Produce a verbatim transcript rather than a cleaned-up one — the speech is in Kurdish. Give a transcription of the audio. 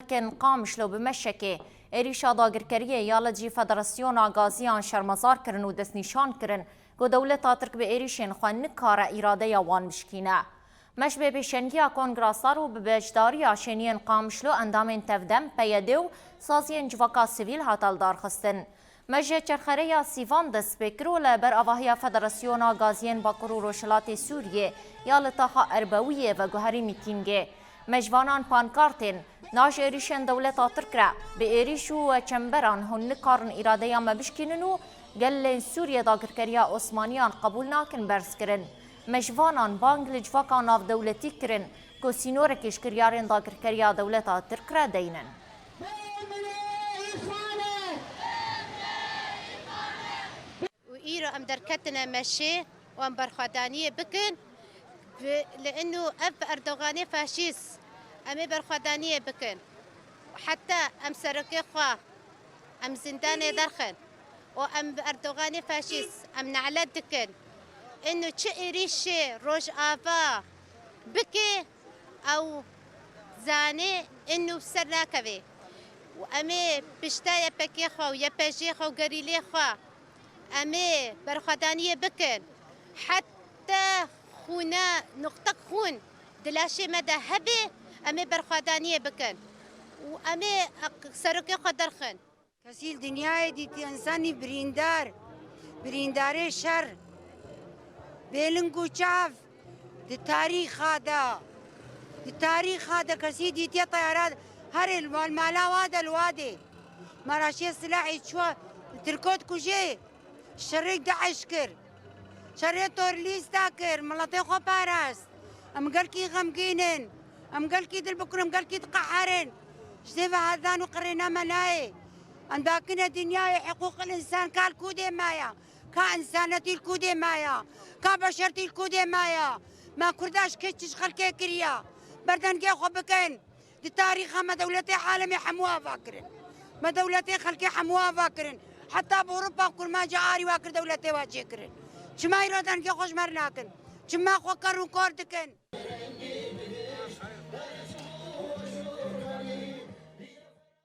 Kin Qamişlo bi meşekê êrîşa dagirkeriyê ya li cî Federasyona Gaziyan şermezar kirin û destnîşan kirin ku dewleta Tirk bi êrîşên xwe nikare îradeya wan bişkîne. Me ji bê pêşengiya Kongra Sar û bi beşdariya şêniyên Qamişlo, endamên Tevdem, P Y D û saziyên civaka sivîl hate lidarxistin. Me ji çerxereya sîvan dest pê kir û li ber avahiya Federasyona Gaziyên Bakur û Rojhilatê Sûriyê ya li taxa Erbewiyê veguherî mîtîngê. Me ji vanan pankartên "Naj êrîşên dewleta Tirk re, bi êrîş û çemberan hûn nikarin îradeya me bişkînin û gelên Sûriyê dagirkeriya Osmaniyan qebûl nakin" berz kirin. Me ji vanan bang li civaka navdewletî kirin ku sînorekî ji kiryarên dagirkeriya dewleta Tirk re deynin. Û îro em derketine meşê û em berxwedaniyê bikin. Bi, li inu ev Erdoganê faşîst, em ê berxwedaniyê bikin. Heta em serokê xwe, em zindanê derxin û em bi Erdoganê faşîst, em nelet dikin. Inu çi êrîşê Rojava bike, ew zanê inu ser nakeve. Û em ê pişta Y P G xwe û Y P G xwe û gerîlê xwe em ê berxwedaniyê bikin. Heta xûne, nuqtek xûn di laşê me de hebe, em ê berxwedaniyê bikin. Û em ê serokê xwe derxin. Kesî li dinyayê dîtî însanî birîndar, birîndarê şer, bêling û çav di tarîxa de, di tarîxa de kesî dîtiye teyara herê li mal mala wa de li wa dê. Maraşê silahê çû li Tirko dikujê, şerê DAIŞ kir, şerê terorîsta kir, miletê xwe parast. Em gelkî xemgîn in, em gelkî dil bi kur in, em gelkî diqeherin. Ji dê ve hedan û qirêna me nayê. Em dakine dinyayê hiqûqil însan ka li kûdê me ya, ka însanetî li kûdê me ya, ka beşertî li kûdê me ya. Me Kurda ji kê çi ji xelkê kiriya? Berdengê xwe bikin. Di tarîxa me dewletê alemê hemû ava kirin. Me dewletê xelkê hemû ava kirin. Heta bi Ewropa kurmanca arî wa kir, dewletê wa çêkirin. Çima îro dengê xwe ji me re nakin? Çima xwe ker û kor dikin?